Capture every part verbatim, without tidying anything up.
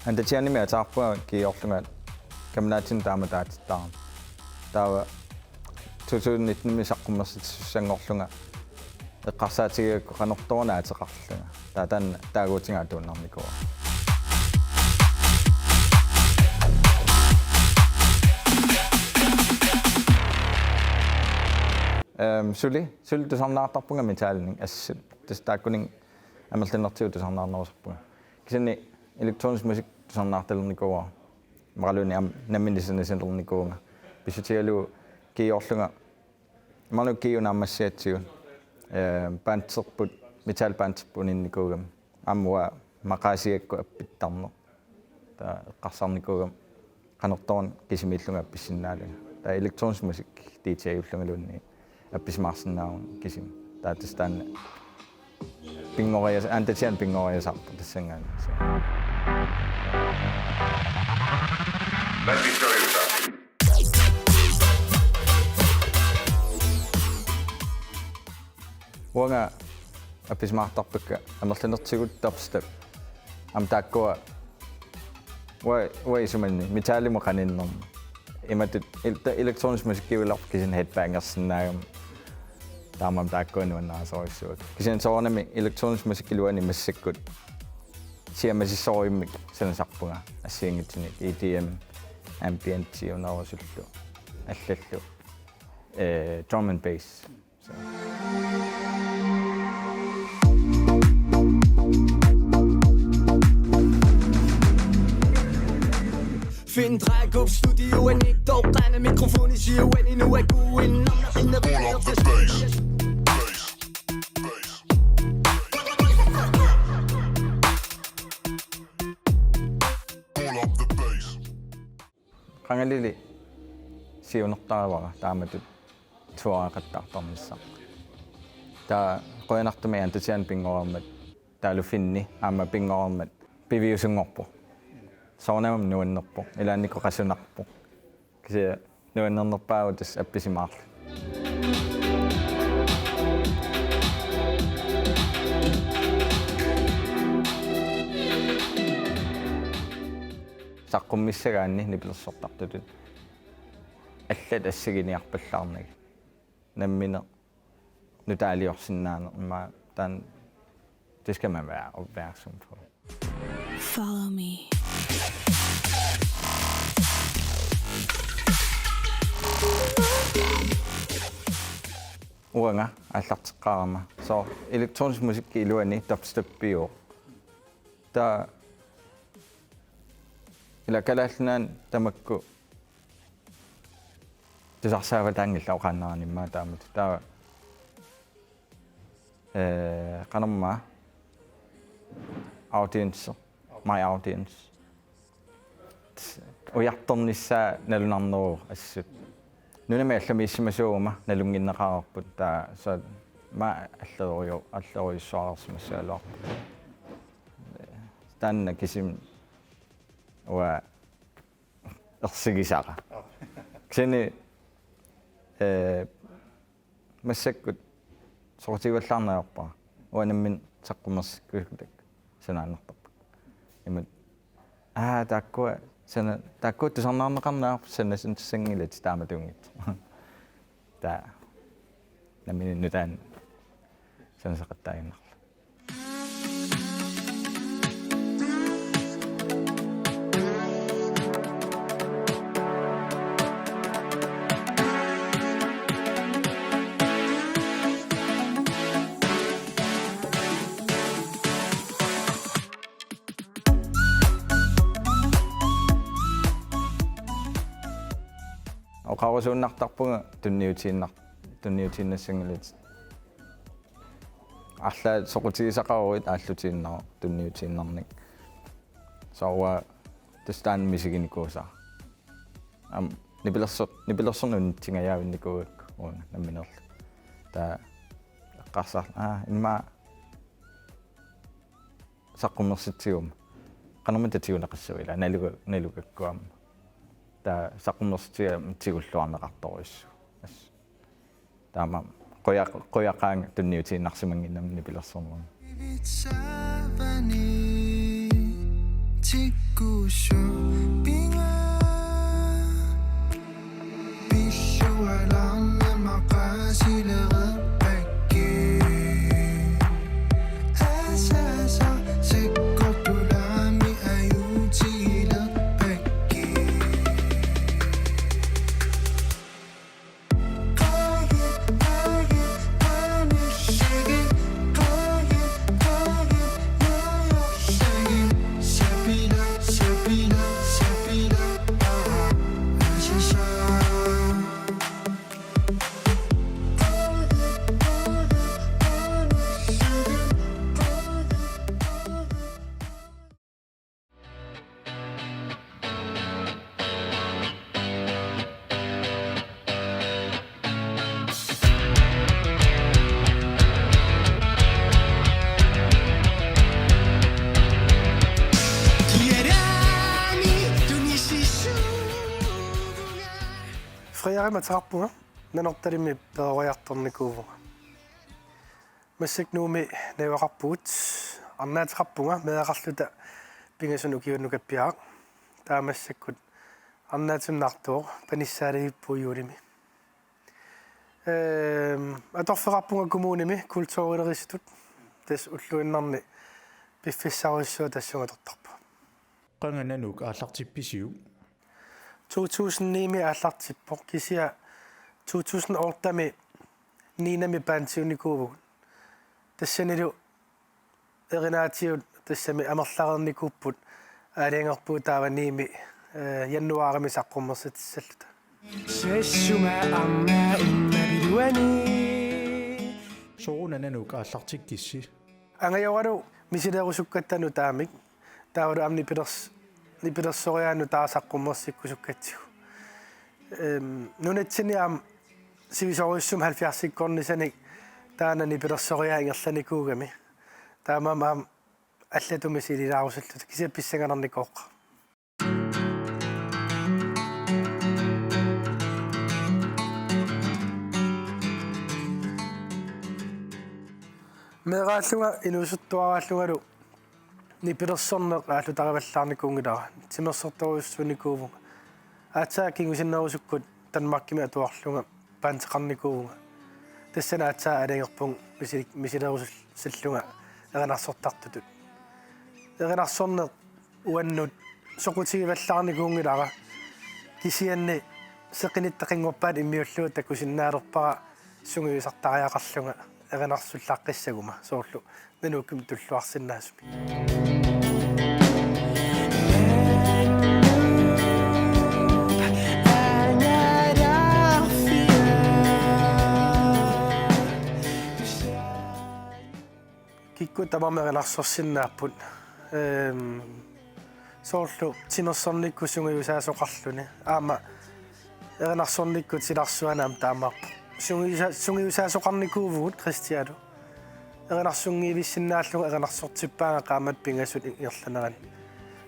Andatianimi ateqarpunga GU-orlunga kammalaatinnut taama taatittaarama. Taava to tusind nitten-imi saqqummersitsissanngorlunga eqqarsaatigigakku qanortoq una ateqarlunga. Taava taanna taaguutiga atuinnarnikuuara. Ehm, suli, suli tusarnaartarpunga metallinik assut. Tassa taakkuninnga amerlanertigut tusarnaarnerusarpunga. Kisianni elektronisk musik tusarnaartalernikuuara. Imaluunniit aamma nammineq sanasalernikuuvunga. Pissutigalugu GU-orlunga. Imaluunniit GU naammassigatsigu. Eh, banderput, metal banderput uninnikuugami. Aamma uanga maqaasigakku appittarneq. Taava eqqarsarnikuugama qanortoq una kisimiillunga appissinnaalunga. Taava elektronisk musik D J-ullungaluunniit appisimaarsinnaavunga kisimi. Taava tassa taanna pinngorias-, Andatianut pinngoriasaarpoq tassanngaanniit. Let me tell you something. Uanga appisimaartarpakka amerlanertigut dubstep. Aamma taakkua uanga, uanga isumanni metallimut qaninnermut. Imatut el-, ta-, elektronisk musikkiuilerput kisianni headbangersinnaagama. Taamaammat taakkua nuannarisorujussuuakka. Kisianni soorunami elektronisk musik iluani massakkut siammasissorujummik sanasarpunga assigiinngitsunik E D M, ambient-iunerusullu, allallu, eh, drum and bass. Finn Dragup studioani toqqaannaq mikrofoni siuani nuakuinnarnaq innaviilertas. Pull up the bass. Bass. Bass. Pull up the bass. Qangalili siunertarivara taamatut tuaaqattaartarnissaq. Taava qujanartumik Andatianut pinngoreermat taavalu Finni aamma pinngoreermat piviusunngorpoq. Soorunami nuannerpoq, ilaannikkut qasunarpoq. Kisianni nuannernerpaavoq tassa appisimaarluni. Saqqummissagaanni nipilersortartutut allat assaginiarpallaarnagit. Nammineq nutaaliorsinnaaneq immaqa taanna, det skal man være opmærksom på. Follow me. Uanga aallarteqqaarama. Soorlu elektronisk musikki iluani dubstepiuvoq. Taava ila Kalaallit Nunaanni tamakku tusarsaavataanngillat oqaannarani immaqa taamatut. Taava, eh, qanormaa audience, my audience. Ujartornissaa nalunarneruvoq assut. Nunami allamiissimasuuguma nalunnginneqareerput taava, så ma alleruju-, allerujussuarsimassagaluarpoq. Taanna kisimi uanga ersigisara. Kisianni, eh, massakkut soqutigivallaarneq ajorpara. Uanga nammineq saqqummersikkusukkut sanaannartarpakka. Imatut, aa, taakkua sana-, taakkua tusarnaarneqarneq ajorput, sanasinnassanngilatit taamatuunngitsoq. Taava nammineq nutaanik sanasaqattaaginnarlugu. Oqarusuinnartarpunga tunniutiinnar-, tunniutiinnassanngilatit. Arlaat soqutigisaqaruit aallutiinnaruk tunniutiinnarnik. Soorlu tassa taanna misiginikuusara. Aamma nipilerso-, nipilersorneq unitsingajaavinnikuugakku uanga nammineerlunga. Taava eqqarsarlunga, aa, immaqa saqqummersitsiguma. Qanormita tiguneqassavat ila naluga-, nalugakku aamma. Taava saqqummersitsigama tigulluarneqartorujussuuvoq. Assut. Taamaammat quja-, qujaqaanga tunniutiinnarsimannginnama nipilersornermi. Tikkuussooq pinga. Pilluallaarnama qaasilereerpakkit. Asaasa sakkortulaami ajuutigilerpakkit. Frederiamik ateqarpunga, Nanortalimmi peroriartornikuuvunga. Massakkut Nuummi najugaqarpugut, arnaateqarpunga meeraqarluta pingasunut ukiunnukappiaq. Taava massakkut arnaatinnaartuuvoq, panissaaliivippugut juulimi. Ehm, atorfeqarpunga kommunimi kulturilerisutut, tassa ulluinnarni piffissarujussuaq tassunga atortarpunga. Qanga Nanook aallartippisiuk? To tusind ni-mi aallartippoq, kisianni to tusind otte-mi Ninami bandiunikuuvugut. Tassanilu erinaatsigut tassami amerlareernikuupput, aalajangerpugut taava Ni-mi, eh, januaarimi saqqummersitissalluta. Sasuma arna unnabiluani. Sooruna Nanook aallartikkissi? Angajoralu misilerusukkatta nutaamik, taavalu aamma nipilers-, nipilersoriaanut taava saqqummersikkusukkatsigu. Ehm, nunatsinni aamma sivisoorujussuarmik halvfjerdsikkornisanik taanna nipilersoriaa ingerlanikuugami. Taamaammat aamma allatut misililaarusulluta, kisianni pissanganarnikooqaaq. Meeraallunga inuusuttuaraallungalu nipilersorneq aallutarivallaarnikuunngilara, timersortorujussuunikuuvunga. Aatsaat kingusinnerusukkut Danmarkimi atuarlunga bandeqarnikuuvunga. Tassani aatsaat aalajangerpunga misilik-, misilerusullunga erinarsortartutut. Erinarsorneq uannut soqutigivallaarnikuunngilara, kisianni seqinitta qinngorpaat immiullugu takusinnaalerpara sungiusartariaqarlunga erinarsullaqqissaguma, soorlu Nanookkimut tulluarsinnaasumik. Kikkut tamarmik erinarsorsinnaapput. Ehm, soorlu timersornikkut sungiusaasoqarluni. Aamma erinarsornikkut silarsuani aamma taamaappoq. Sungiusa-, sungiusaasoqarnikuuvugut Kristialu. Erinarsunngivissinnaallunga erinarsortippaanga qaammat pingasut ingerlaneranni.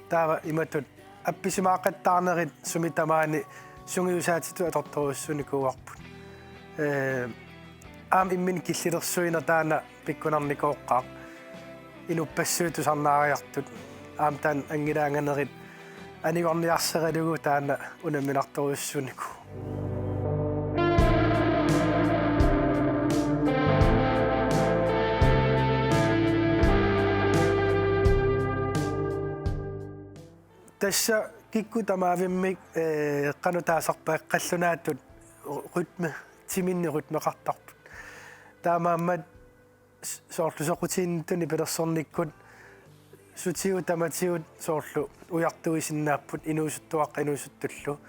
Taava imatut appisimaaqattaarnerit sumi tamaani sungiusaatitut atortorujussuunikuuarput. Ee, aamma imminut killilersuineq taanna pikkunarnikooqqaaq. Inuppassuit tusarnaariartut aamma taanna anngilaanganerit anigorniarsaralugu taanna unamminartorujussuunikuuvoq. Tassa kikkut tamaavimmik, ee, qanoq taasarpaat, qallunaatut rytme, timinni rytmeqartarput. Taamaammat s-, soorlu soqutiginnittut nipilersornikkut sutigut tamatigut soorlu ujartuisinnaapput inuusuttuaqqat inuusuttullu.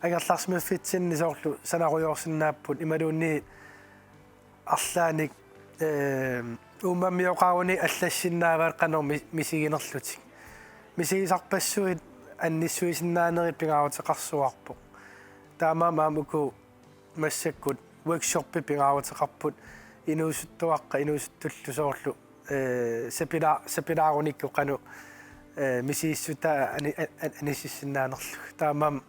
Angerlarsimaffitsinni soorlu sanarujoorsinnaapput imaluunniit arlaannik, ee, uummammioqaruni allassinnaavaat qanoq mi-, misiginerlutik. Misigisarpassuit annissuisinnaanerit pingaaruteqarsuarpoq. Taamaammat aamma uku massakkut workshoppit pingaaruteqarput inuusuttuaqqat inuusuttullu soorlu, ee, sapila-, sapilaarunikkut qanoq, ee, misigissutaa ani-, a-, a-, anississinnaanerlugu. Taamaammat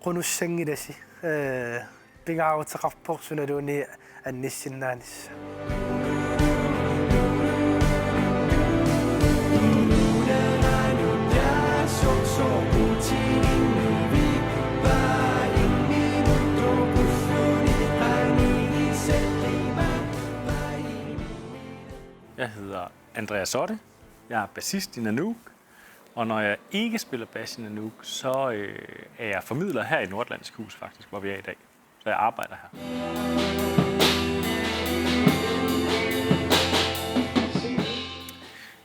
qunussanngilasi, ee, pingaaruteqarpoq sunaluunniit annissinnaanissaq. Andreas Otte. Jeg er bassist i Nanook, og når jeg ikke spiller bas i Nanook, så øh, er jeg formidler her i Nordatlantisk Hus faktisk, hvor vi er i dag. Så jeg arbejder her.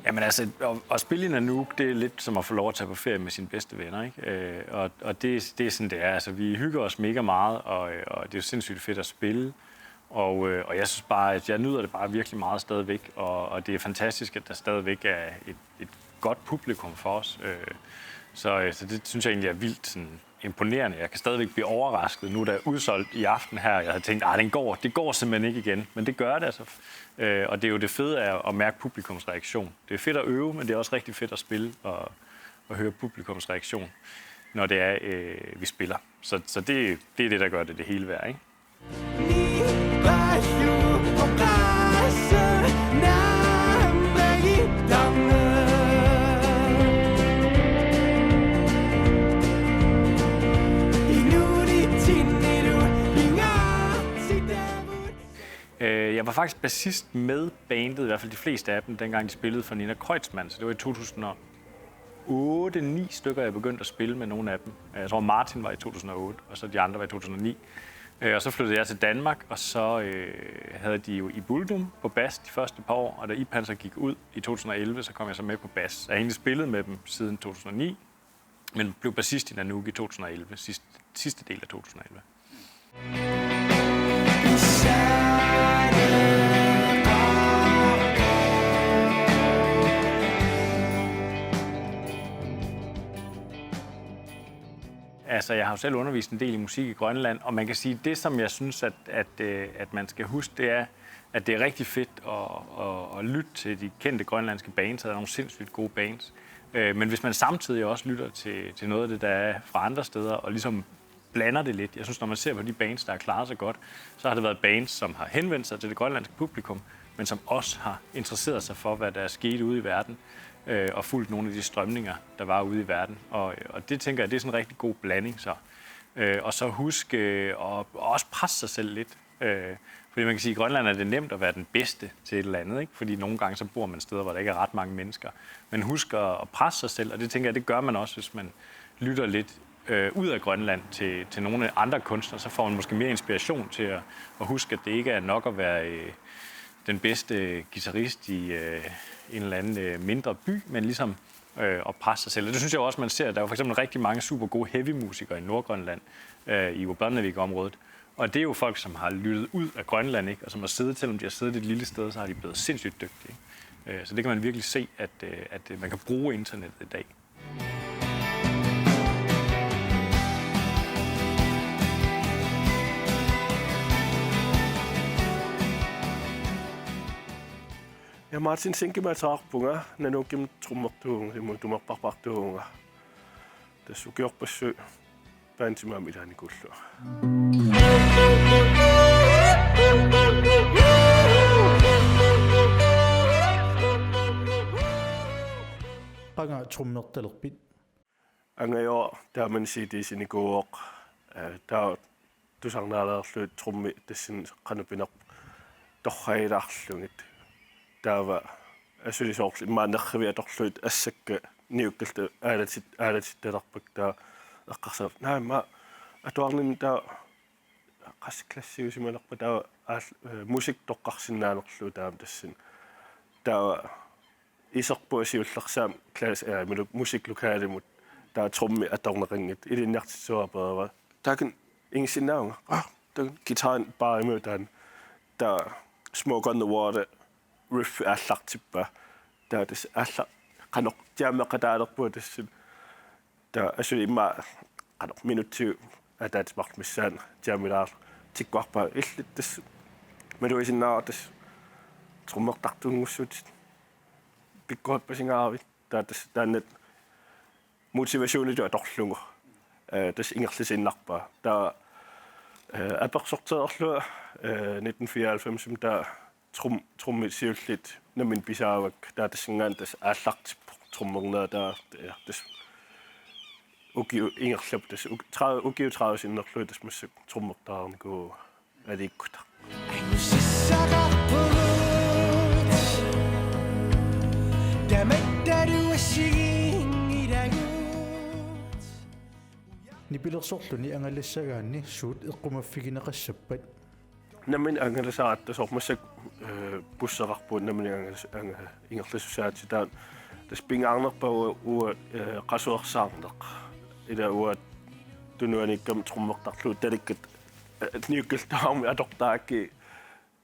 Jamen altså, at, at spille i Nanook, det er lidt som at få lov at tage på ferie med sine bedste venner, ikke? Øh, og og det, det er sådan, det er. Altså, vi hygger os mega meget, og, øh, og det er jo sindssygt fedt at spille. Og, øh, og jeg synes bare, at jeg nyder det bare virkelig meget stadigvæk, og, og det er fantastisk, at der stadigvæk er et, et godt publikum for os. Øh, så, øh, så det synes jeg egentlig er vildt sådan, imponerende. Jeg kan stadigvæk blive overrasket. Nu er der udsolgt i aften her. Jeg havde tænkt, at den går. Det går simpelthen ikke igen. Men det gør det altså. Øh, og det er jo det fede af at mærke publikums reaktion. Det er fedt at øve, men det er også rigtig fedt at spille og, og høre publikums reaktion, når det er, øh, vi spiller. Så, så det, det er det, der gør det det hele værd, ikke? Øh, Jeg var faktisk bassist med bandet, i hvert fald de fleste af dem, dengang de spillede for Nina Kreutzmann, så det var i to tusind og otte, ni stykker, jeg begyndte at spille med nogle af dem. Jeg tror, Martin var i to tusind og otte, og så de andre var i to tusind og ni. Øh, Og så flyttede jeg til Danmark, og så øh, havde de jo Ibuldum på bas de første par år, og da Ipan så gik ud i to tusind og elleve, så kom jeg så med på bas. Jeg har egentlig spillet med dem siden to tusind og ni, men blev bassist i Nanook i to tusind og elleve, sidste, sidste del af to tusind og elleve. Altså, jeg har jo selv undervist en del i musik i Grønland, og man kan sige, at det, som jeg synes, at, at, øh, at man skal huske, det er, at det er rigtig fedt at, at, at lytte til de kendte grønlandske bands, og der er nogle sindssygt gode bands. Øh, Men hvis man samtidig også lytter til, til noget af det, der er fra andre steder, og ligesom blander det lidt. Jeg synes, når man ser på de bands, der har klaret sig godt, så har det været bands, som har henvendt sig til det grønlandske publikum, men som også har interesseret sig for, hvad der er sket ude i verden, øh, og fulgt nogle af de strømninger, der var ude i verden. Og, og det tænker jeg, det er sådan en rigtig god blanding. Så. Øh, og så huske øh, at, at også presse sig selv lidt. Øh, fordi man kan sige, at i Grønland er det nemt at være den bedste til et eller andet, ikke? Fordi nogle gange så bor man steder, hvor der ikke er ret mange mennesker. Men husk at, at presse sig selv, og det tænker jeg, det gør man også, hvis man lytter lidt øh, ud af Grønland til, til nogle andre kunstnere, så får man måske mere inspiration til at, at huske, at det ikke er nok at være øh, den bedste guitarist i øh, en eller anden øh, mindre by, men ligesom øh, at presse sig selv. Og det synes jeg også, man ser. Der er jo for eksempel rigtig mange super gode heavy-musikere i Nordgrønland, øh, i Urbørnevik-området. Og det er jo folk, som har lyttet ud af Grønland, ikke? Og som har siddet, selvom de har siddet et lille sted, så har de blevet sindssygt dygtige. Ikke? Øh, Så det kan man virkelig se, at, øh, at øh, man kan bruge internettet i dag. Ja, Martin Sinkimataarpunga, Nanookkimi trommertuuvunga, imut tumerparpartuuvunga. Tassa ukiorpassuit bandimi ilaanikuullunga. Qanga trommertalerpit? Angajoq taamani C D-sinikuuvoq, eh, taava tusarnaalaarlugit trommi tassani qanoq pinerpoq torragilaarlugit. Taava asuli soorlu immaqa nerrivik atorlugit assakka niukkallutik aalatit-, aalatittalerpakka taava eqqarsarput. Naamma atuarninni taava qassit klassiusimanerpa taava aal-, eh, musik toqqarsinnaanerlugu taama tassani. Taava iserpunga siullersaammat klass-, eh, milu-, musiklokalimut taava trommi atorneqanngitsoq ilinniartitsisuarpara. Taakani ingissinnaavunga. Ah, taakani guitarimi baarimi taanna. Taava Smoke on the Water riff aallartippaa. Taava tassa aalla-, qanoq jammeqataalerpunga tassani. Taava asuli immaqa qanoq minutsiup ataatsip marluk missaani jammilaarlunga tikkuarpaa illit tassa. Malugisinnaavara tassa trommertartunngussutit pikkorippasingaarvit. Taava tassa taanna motivationitut atorlugu. Eh, tassa ingerlasiinnarpaa. Taava, eh, apersortereerlunga, eh, nitten fireoghalvfems taava trum-, trommit siulliit nammineq pisaavakka. Taava tassanngaanniit tassa aallartippoq trommernera taava, ja, tassa ukiut ingerlapput tassa uk-, tredive, ukiut tredive sinnerlugit tassa massakkut trommertareernikuuvunga aliikkutaq. Angusissaqarpugut. Nipilersorluni angalassagaanni suut eqqumaffigineqassappat? Nammineq angalasaratta soorlu massakkut, eh, busseqarpugut nammineq angalas-, anga-, ingerlasussaatitaa. Tassa pingaarnerpaaq uanga, uanga, eh, qasuersaarneq. Ila uanga tunuaniikkama trommertarlugu talikkat, eh, niukkaltaarmi atortarakkit.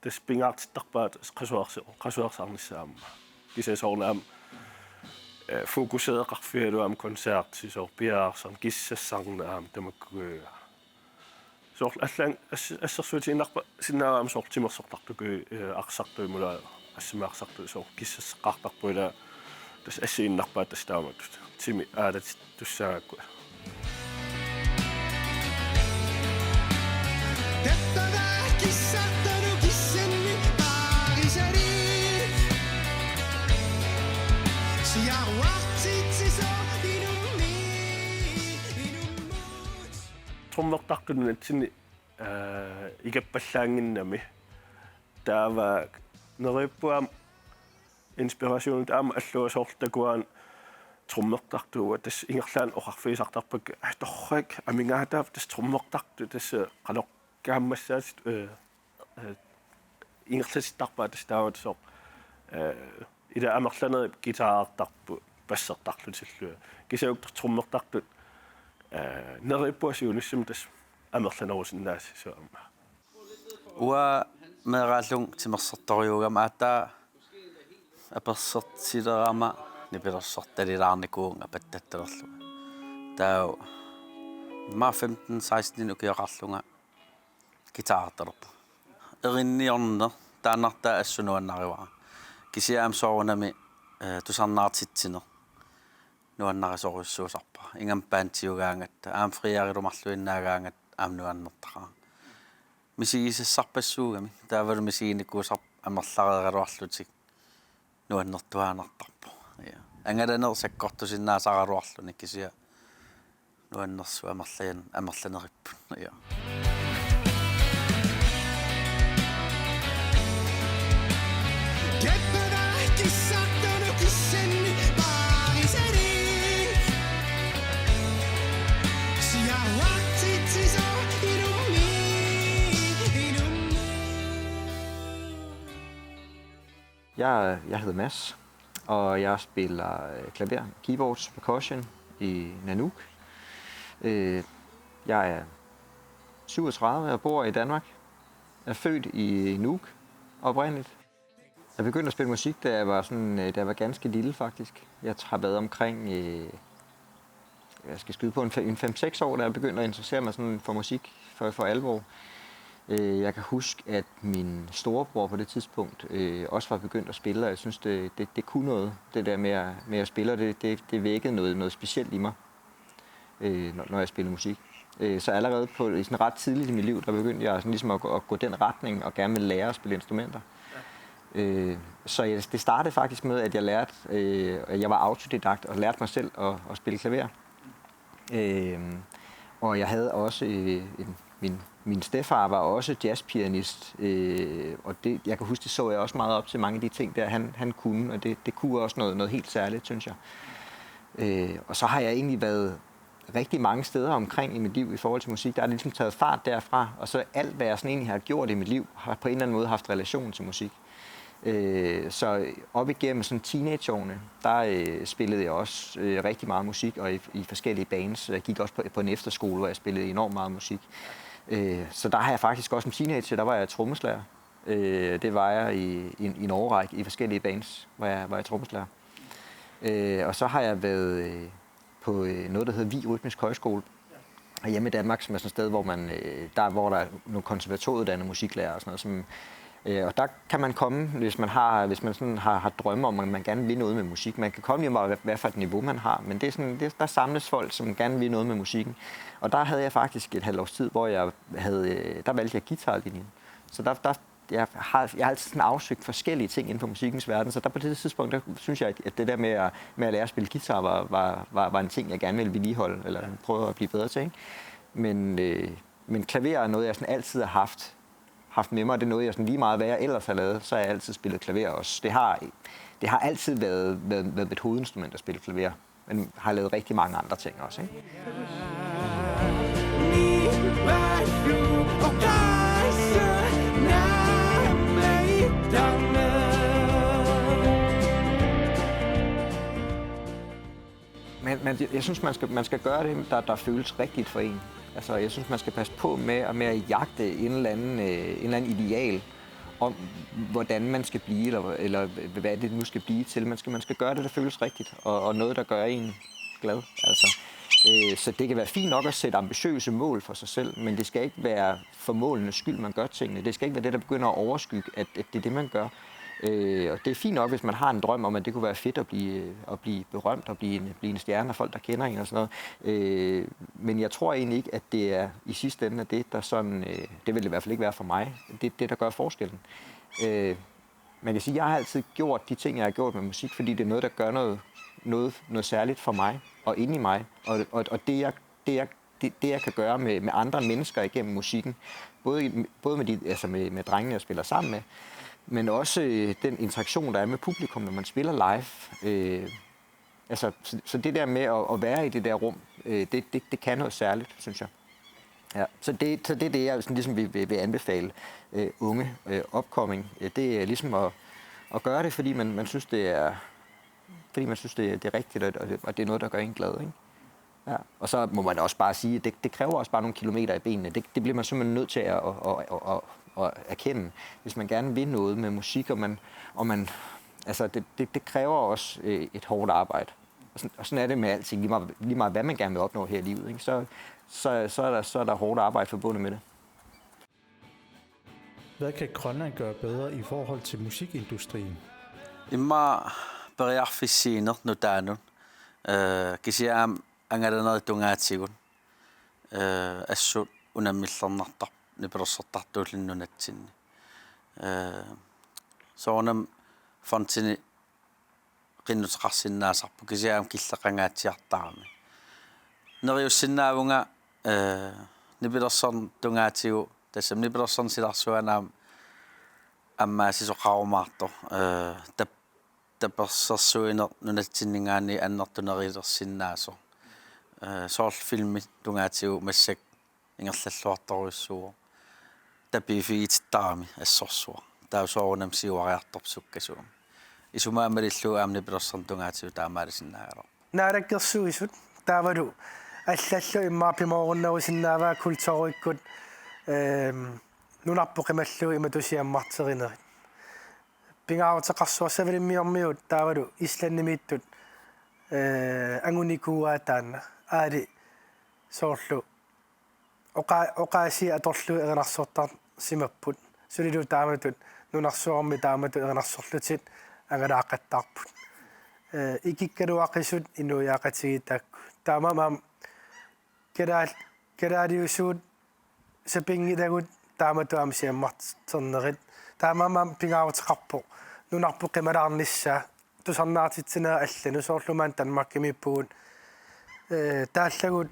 Tassa pingaartittarpaat qasuersi-, qasuersaarnissaa aamma. Kisianni soorunami aamma, eh, fokuseeqarfigalugu aamma koncerti soorlu piareersarneq kissassarneq aamma tamakkuugaluarluni. Soorlu allan ass-, assersuutigiinnarpara sinnaamma soorlu timersortartukkut, eh, arsartut imaluunniit assimi arsartut soorlu kissasseqqaartarput ila tassa assigiinnarpaat tassa taamatut. Timi aalatittussaagakku. Trommertartut nunatsinni, eh, ikappallaannginnami. Taava neriuppunga aamma inspirationit aamma alluasoortakuan trommertartut tassa ingerlaannaq oqarfigisartarpakka, aa, torrak amigaataavoq tassa trommertartut tassa qanoq kaammassaatit, eh, eh, ingerlatittarpaat tassa taamatut soorlu, eh, ila amerlanerit guitarertarput bassertarlutillu. Kisianni uku trommertartut, eh, neriuppunga siunissami tassa amerlanerusinnaasut soorlu aamma. Uanga meeraallunga timersortorujuugama aatsaat apersortilerama nipilersortalilaarnikuuvunga pattattalerlunga. Taava aamma femten seksten ukioqarlunga guitarertalerpunga. Erinniorneq taannartaa assut nuannarivara. Kisianni aamma soorunami, eh, tusarnaartitsineq nuannarisorujussuusarpara. Ingammik bandiugaangatta, aamma frierilu marluinnaagaangatta aamma nuannertaqaaq. Misigisassarpassuugami, taavalu misiginikuusarput amerlareeraluarlutik nuannertuaannartarpoq. Ja. Angalaneq sakkortusinnaasaraluarluni kisianni nuannersuut amerlan-, amerlaneripput. Ja. Jeg, jeg hedder Mads, og jeg spiller, øh, klaver, keyboard, percussion i Nanook. Øh, jeg er syvogtredive og bor i Danmark. Er født i Nuuk oprindeligt. Jeg begyndte at spille musik, da jeg var sådan, øh, da jeg var ganske lille, faktisk. Jeg har været omkring, øh, jeg skal skyde på en fe-, en fem-seks år, da jeg begyndte at interessere mig sådan for musik for, for alvor. Øh, jeg kan huske, at min storebror på det tidspunkt, øh, også var begyndt at spille, og jeg synes, det, det, det kunne noget. Det der med at, med at spille, det, det, det vækkede noget, noget specielt i mig, øh, når, når jeg spillede musik. Øh, så allerede på, i sådan ret tidligt i mit liv, der begyndte jeg sådan ligesom at, gå- at gå den retning og gerne ville lære at spille instrumenter. Øh, så jeg, det startede faktisk med, at jeg lærte, øh, at jeg var autodidakt og lærte mig selv at, at spille klaver. Øh, og jeg havde også, øh, en, min, min stedfar var også jazzpianist, øh, og det, jeg kan huske, det så jeg også meget op til mange af de ting, der han, han kunne, og det, det kunne også noget, noget helt særligt, synes jeg. Øh, og så har jeg egentlig været rigtig mange steder omkring i mit liv i forhold til musik. Der er det ligesom taget fart derfra, og så alt, hvad jeg sådan egentlig har gjort i mit liv, har på en eller anden måde haft relation til musik. Øh, så op igennem sådan teenageårene, der, øh, spillede jeg også, øh, rigtig meget musik og i, i forskellige bands. Jeg gik også på, på en efterskole, hvor jeg spillede enormt meget musik. Øh, så der har jeg faktisk også som teenager, der var jeg trommeslager. Øh, det var jeg i, i, i en årrække i forskellige bands, hvor jeg, hvor jeg trommeslager. Øh, og så har jeg været, øh, på, øh, noget, der hedder Vig Rytmisk Højskole. Og hjemme i Danmark, som er sådan et sted, hvor man, øh, der, hvor der er nogle konservatorieuddannede musiklærer og sådan noget, som, øh, og der kan man komme, hvis man har, hvis man sådan har, har drømme om, at man gerne vil noget med musik. Man kan komme lige meget, hvad, hvad for et niveau man har, men det er sådan, det, der samles folk, som gerne vil noget med musikken. Og der havde jeg faktisk et halvt års tid, hvor jeg havde, øh, der valgte jeg guitarlinjen. Så der, der jeg har, jeg har altid sådan afsøgt forskellige ting inden for musikkens verden, så der på det tidspunkt, der synes jeg, at det der med at, med at lære at spille guitar var, var, var, var en ting, jeg gerne ville vedligeholde, eller prøve at blive bedre til, ikke? Men, øh, men klaver er noget, jeg sådan altid har haft, haft med mig, og det er noget, jeg sådan lige meget, hvad jeg ellers har lavet, så har jeg altid spillet klaver også. Det har, det har altid været, været, været mit hovedinstrument at spille klaver, men har lavet rigtig mange andre ting også, ikke? Men, men jeg synes, man skal, man skal gøre det, der, der føles rigtigt for en. Altså, jeg synes, man skal passe på med, med at jagte en eller anden, øh, en eller anden ideal om, hvordan man skal blive, eller, eller hvad det nu skal blive til. Man skal, man skal gøre det, der føles rigtigt, og, og noget, der gør en glad. Altså, øh, så det kan være fint nok at sætte ambitiøse mål for sig selv, men det skal ikke være for målenes skyld, man gør tingene. Det skal ikke være det, der begynder at overskygge, at, at det er det, man gør. Øh, og det er fint nok, hvis man har en drøm om, at det kunne være fedt at blive, at blive berømt og blive en, blive en stjerne af folk, der kender en og sådan noget. Øh, men jeg tror egentlig ikke, at det er i sidste ende af det, der sådan, øh, det vil det i hvert fald ikke være for mig, det, det der gør forskellen. Øh, man kan sige, at jeg har altid gjort de ting, jeg har gjort med musik, fordi det er noget, der gør noget, noget, noget særligt for mig og inde i mig. Og, og, og det, jeg, det, jeg, det, det, jeg kan gøre med, med andre mennesker igennem musikken, både, i- både med, de, altså med, med drengene, jeg spiller sammen med, men også øh, den interaktion, der er med publikum, når man spiller live. Øh, altså, så, så det der med at, at være i det der rum, øh, det, det, det kan noget særligt, synes jeg. Ja, så det, så det er det, jeg sådan ligesom vil, vil, vil anbefale øh, unge øh, upcoming. Øh, Det er ligesom at, at gøre det, fordi man, man synes, det er, fordi man synes, det, det er rigtigt, og, og det- og det er noget, der gør en glad, ikke? Ja. Og så må man også bare sige, at det, det kræver også bare nogle kilometer i benene. Det, det bliver man simpelthen nødt til at, at, at, at, at erkende. Hvis man gerne vil noget med musik, og man, og man altså det, det, det kræver også øh, et hårdt arbejde. Og sådan, og sådan er det med alting, lige meget, lige meget hvad man gerne vil opnå her i livet, ikke? Så, så, så, er der, så er der hårdt arbejde forbundet med det. Hvad kan Grønland gøre bedre i forhold til musikindustrien? Immaqa periarfissiineq nutaanut, øh, kisianni aamma angalanerit tungaatigut, øh, assut unammillernartarput nipilersortartuulluni nunatsinni. Øh, soorunami fondini qinnuteqarsinnaasarput kisianni aamma killeqangaatsiartarami. Neriussinnaavunga, øh, nipilersorneq tungaatigut, tassami nipilersorneq silarsuanut aamma ammaassisoqarumaartoq, øh, tap- tapersersuineq nunatsinninngaanniit annertunerulersinnaasoq. Øh, soorlu filmit tungaatigut massakkut ingerlalluartorujussuuvoq. Tapiiffigitittarami assorsuaq. Taava soorunami siuariartorpoq sukkasuumik. Isumaga malillugu aamma nipilersorneq tungaatigut taamaalisinnaagaluarpoq. Naalakkersuisut taavalu allallu immaqa pimoorunnerusinnaavaat kulturikkut, ehm, nunarput qimallugu imatut siammarterinerit. Pingaaruteqarsuaq Savalimmiormiut taavalu Islandimiittut, eh, angunikuuaat taanna. Aali soorlu oqa-, oqaasii atorlugit erinarsortarsimapput. Sulilu taamatut nunarsuarmi taamatut erinarsorlutik angalaaqattaarput. Eh, ikikkaluaqisut inuiaqatigiit taakku. Taamaammat kalaal-, kalaaliusuut sapinngilagut taamatut aamma siammarternerit. Taamaammat pingaaruteqarpoq nunarput qimalaarnissaa tusarnaartitsinerit allanut, soorlu maani Danmarkimiippugut, eh, taallagut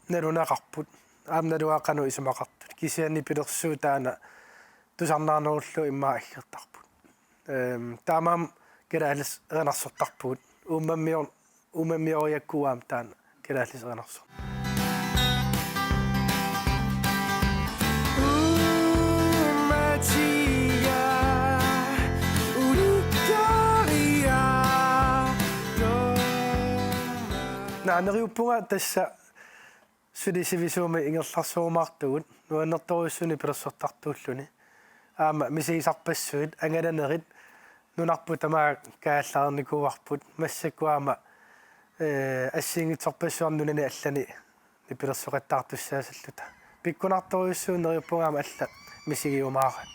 naluneqarput, aamma naluara qanoq isumaqartut. Kisianni nipilersuut taanna tusarnaarnerullugu immaqa aggertarput. Ehm, taamaammat kalaallisut erinarsortarpugut. Uummammior-, uummammioreerakku aamma taanna kalaallisut erinarsortarput. Naa, neriuppunga tassa suli sivisuumik ingerlarsimaartugut, nuannertorujussuuvoq nipilersortartuulluni. Aamma misigisarpassuit, angalanerit, nunarput tamaat kaallaarnikuuarput, massakkut aamma, eh, assigiinngitsorpassuarnik nunani allani nipilersoqattaartussaasalluta. Pikkunartorujussuuvoq, neriuppunga aamma allat misigiumaaraat.